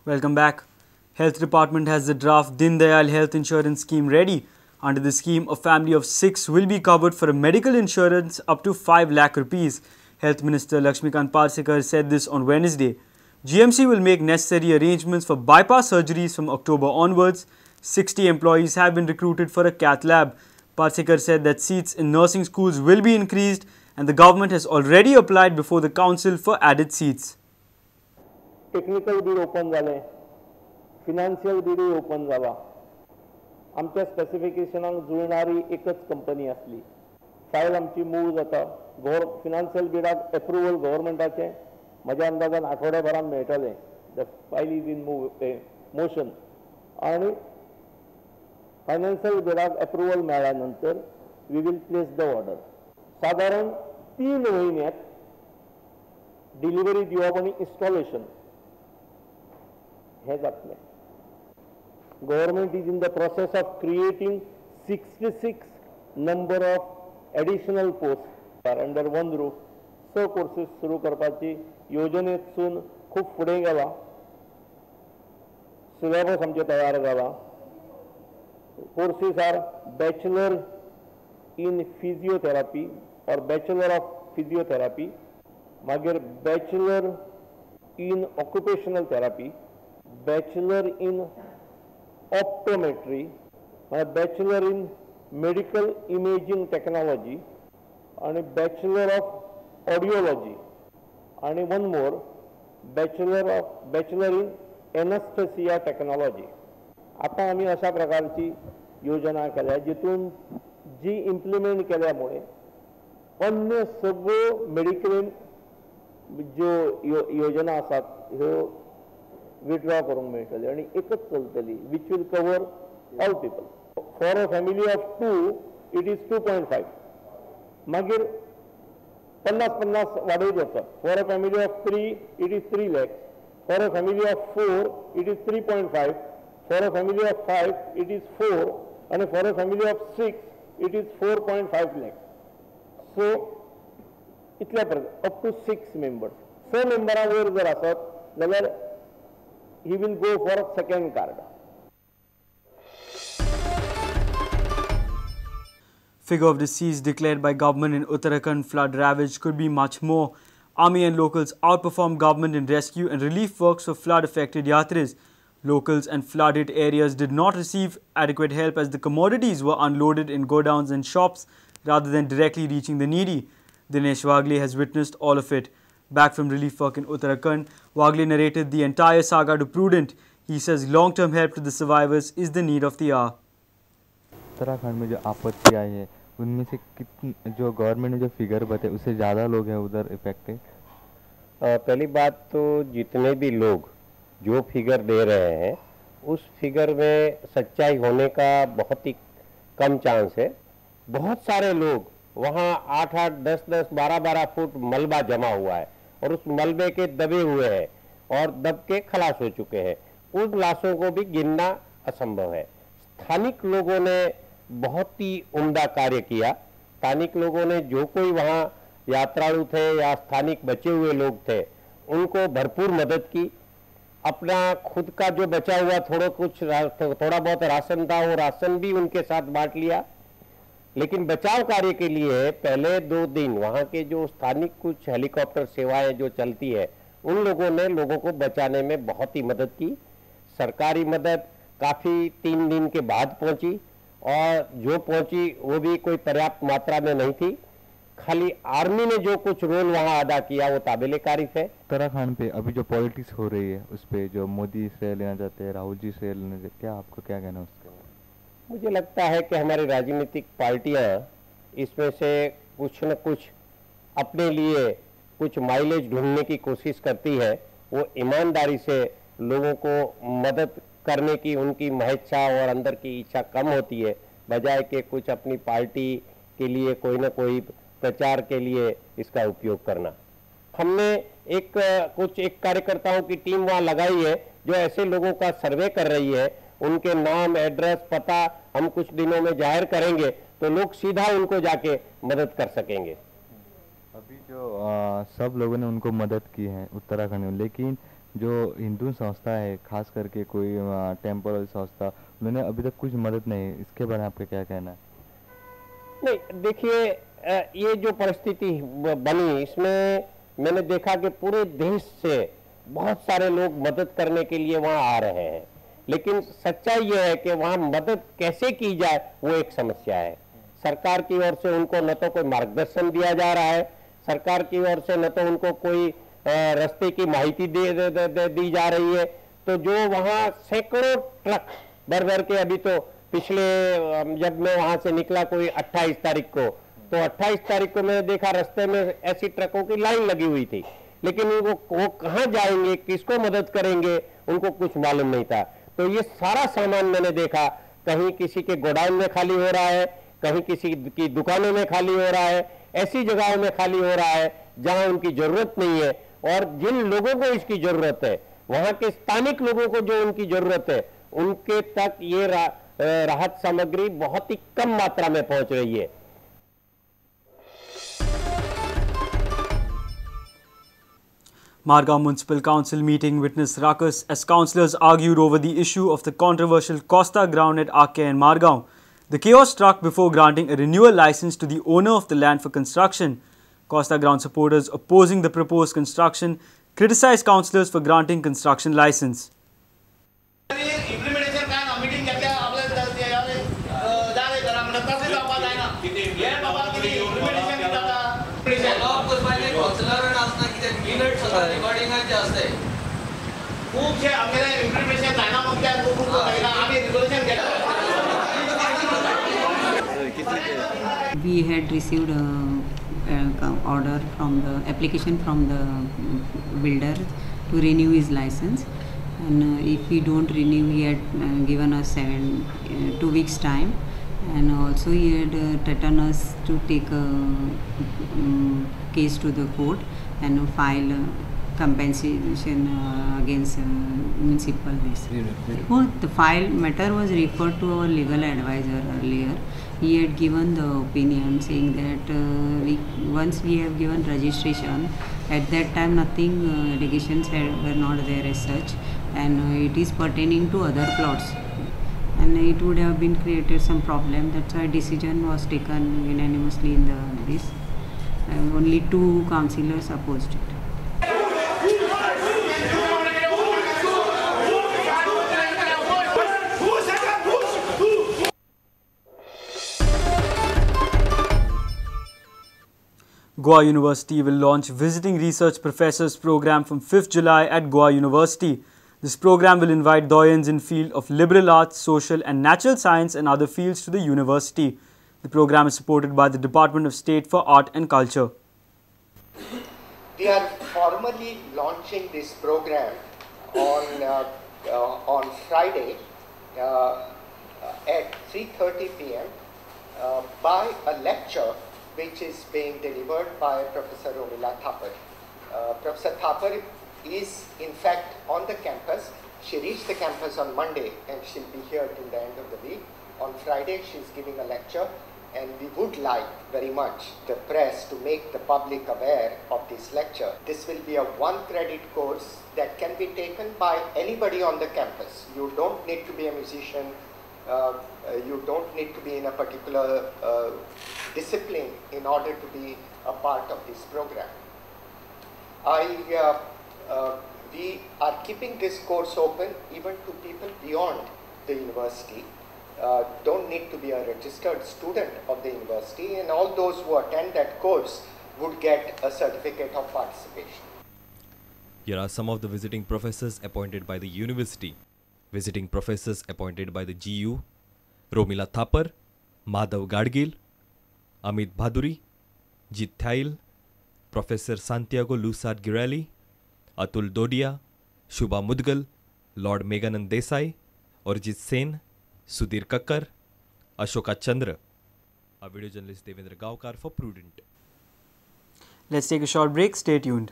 Welcome back. Health Department has the draft Deen Dayal Health Insurance Scheme ready. Under the scheme, a family of 6 will be covered for a medical insurance up to 5 lakh rupees. Health Minister Lakshmikant Parsekar said this on Wednesday. GMC will make necessary arrangements for bypass surgeries from October onwards. 60 employees have been recruited for a cath lab. Parsekar said that seats in nursing schools will be increased and the government has already applied before the council for added seats. Technical bid open जालें, financial बीडूय open जाला. आमच्या स्पेसिफिकेशनाक जुळणारी एकच company आसली. File आमची move जाता. Financial बिडाक approval गव्हर्मेंटाचें म्हज्या अंदाजान आठवड्याभरान मेळटलें. The file is in motion. आनी फायनान्शियल बिडाक एप्रुवल मेळ्ळ्या नंतर we will place the order. सादारण 3 म्हयन्यांत डिलिव्हरी दिवप आनी इन्स्टॉलेशन हें जातलें. Government is in the process of creating 66 number of additional posts under one roof. 6 courses सुरू करपाची योजनेतसून खूब फुडें गेला. सिलेबस आमचे तयार जाला. Courses are bachelor in physiotherapy or bachelor of physiotherapy, मागीर bachelor in occupational therapy, bachelor in optometry, bachelor in medical imaging technology आणि बॅचलर ऑफ ऑडिओलॉजी आणि one more bachelor in anaesthesia technology. आतां आमी अशा प्रकारची योजना केल्या जितून जी इम्प्लिमेंट केल्यामुळे अन्य सगळ्यो मेडिक्लेम ज्यो योजना आसात ह्यो विड्रॉ करूंक मेळटली आनी एकच चलतली, which will cover all people. For a family of 2 it is 2.5. मागीर 50-50 वाडयत वचप. For a family of 3 it is 3 lakhs. For a family of 4 it is 3.5. For a family of 5 it is 4 आनी for a family of 6 it is 4.5 lakhs. So इतल्या पर्यंत up two 6 members. 6 मेंबरां वयर जर आसत जाल्यार he will go for a second card. Figure of deceased declared by government in Uttarakhand flood ravage could be much more. Army and locals outperformed government in rescue and relief works for flood affected yatris. Locals and flooded areas did not receive adequate help as the commodities were unloaded in godowns and shops rather than directly reaching the needy. Dinesh Wagle has witnessed all of it. Back from relief work in Uttarakhand, Wagle narrated the entire saga to Prudent. He says long-term help to the survivors is the need of the hour. Uttarakhand में जो आपत्ति आई है उनमें से कितने जो government ने जो figure बताए उससे ज़्यादा लोग हैं उधर इफेक्टेड? पहली बात तो जितने भी लोग जो फिगर दे रहे हैं उस फिगर में सच्चाई होने का बहुत ही कम चांस है. बहुत सारे लोग वहाँ 8-8, 10-10, 12-12 फुट मलबा जमा हुआ है और उस मलबे के दबे हुए हैं और दब के खलास हो चुके हैं. उन लाशों को भी गिनना असंभव है. स्थानिक लोगों ने बहुत ही उम्दा कार्य किया. स्थानिक लोगों ने जो कोई वहाँ यात्रालु थे या स्थानिक बचे हुए लोग थे उनको भरपूर मदद की. अपना खुद का जो बचा हुआ थोड़ा बहुत राशन था वो राशन भी उनके साथ बांट लिया. लेकिन बचाव कार्य के लिए पहले 2 दिन वहाँ के जो स्थानिक कुछ हेलीकॉप्टर सेवाएं जो चलती है उन लोगों ने लोगों को बचाने में बहुत ही मदद की. सरकारी मदद काफ़ी 3 दिन के बाद पहुँची और जो पहुँची वो भी कोई पर्याप्त मात्रा में नहीं थी. खाली आर्मी ने जो कुछ रोल वहाँ अदा किया वो काबिले तारीफ है. उत्तराखंड पे अभी जो पॉलिटिक्स हो रही है उस पर जो मोदी श्रेय लेना चाहते हैं, राहुल जी श्रेय लेना चाहते हैं, क्या आपको क्या कहना है उसके? मुझे लगता है कि हमारी राजनीतिक पार्टियां इसमें से कुछ न कुछ अपने लिए कुछ माइलेज ढूंढने की कोशिश करती है. वो ईमानदारी से लोगों को मदद करने की उनकी महच्छा और अंदर की इच्छा कम होती है, बजाय कि कुछ अपनी पार्टी के लिए कोई ना कोई प्रचार के लिए इसका उपयोग करना. हमने एक कार्यकर्ताओं की टीम वहाँ लगाई है जो ऐसे लोगों का सर्वे कर रही है. उनके नाम, एड्रेस, पता हम कुछ दिनों में जाहिर करेंगे तो लोग सीधा उनको जाके मदद कर सकेंगे. अभी जो सब लोगों ने उनको मदद की है उत्तराखंड में, लेकिन जो हिंदू संस्था है, खास करके कोई टेम्पल संस्था, उन्होंने अभी तक कुछ मदद नहीं, इसके बारे में आपका क्या कहना है? नहीं, देखिए, ये जो परिस्थिति बनी इसमें मैंने देखा कि पूरे देश से बहुत सारे लोग मदद करने के लिए वहाँ आ रहे हैं, लेकिन सच्चाई ये है कि वहाँ मदद कैसे की जाए वो एक समस्या है। सरकार की ओर से उनको न तो कोई मार्गदर्शन दिया जा रहा है, सरकार की ओर से न तो उनको कोई रास्ते की माहिती दी जा रही है। तो जो वहाँ सैकड़ों ट्रक भर भर के, अभी तो पिछले जब मैं वहाँ से निकला कोई 28 तारीख को, तो 28 तारीख को मैंने देखा रास्ते में ऐसी ट्रकों की लाइन लगी हुई थी, लेकिन वो कहाँ जाएंगे, किसको मदद करेंगे, उनको कुछ मालूम नहीं था। तो ये सारा सामान मैंने देखा कहीं किसी के गोडाउन में खाली हो रहा है, कहीं किसी की दुकानों में खाली हो रहा है, ऐसी जगहों में खाली हो रहा है जहां उनकी जरूरत नहीं है। और जिन लोगों को इसकी जरूरत है, वहां के स्थानिक लोगों को जो उनकी जरूरत है, उनके तक ये राहत सामग्री बहुत ही कम मात्रा में पहुंच रही है। Margao Municipal Council meeting witnessed ruckus as councillors argued over the issue of the controversial Costa ground at Aake and Margao. The chaos struck before granting a renewal license to the owner of the land for construction. Costa ground supporters opposing the proposed construction criticized councillors for granting construction license. We had received a order from the application from the builder to renew his license, and if we don't renew, he had given us 2 weeks time, and also he had threatened us to take a case to the court and file compensation against municipal this. Well, the file matter was referred to our legal advisor earlier. He had given the opinion saying that once we have given registration, at that time nothing allegations were not there as such, and it is pertaining to other plots, and it would have been created some problem. That's why decision was taken unanimously in the this. Only 2 councillors opposed it. Goa University will launch Visiting Research Professors program from 5th July at Goa University. This program will invite doyens in field of liberal arts, social and natural science and other fields to the university. The program is supported by the Department of State for Art and Culture. We are formally launching this program on Friday at 3:30 p.m. By a lecture which is being delivered by Professor Romila Thapar. Professor Thapar is in fact on the campus. She reached the campus on Monday and she'll be here till the end of the week. On Friday she's giving a lecture, and we would like very much the press to make the public aware of this lecture. This will be a 1 credit course that can be taken by anybody on the campus. You don't need to be a musician, you don't need to be in a particular discipline in order to be a part of this program. We are keeping this course open even to people beyond the university. Don't need to be a registered student of the university, and all those who attend that course would get a certificate of participation. Here are some of the visiting professors appointed by the university. Visiting professors appointed by the GU: Romila Thapar, Madhav Gadgil, Amit Bhaduri, Jit Thail, Professor Santiago Lusad Girelli, Atul Dodia, Shubha Mudgal, Lord Meghanand Desai, Arijit Sen, Sudhir Kakkar, Ashoka Chandra. Our video journalist Devendra Gaokar for Prudent. Let's take a short break. Stay tuned.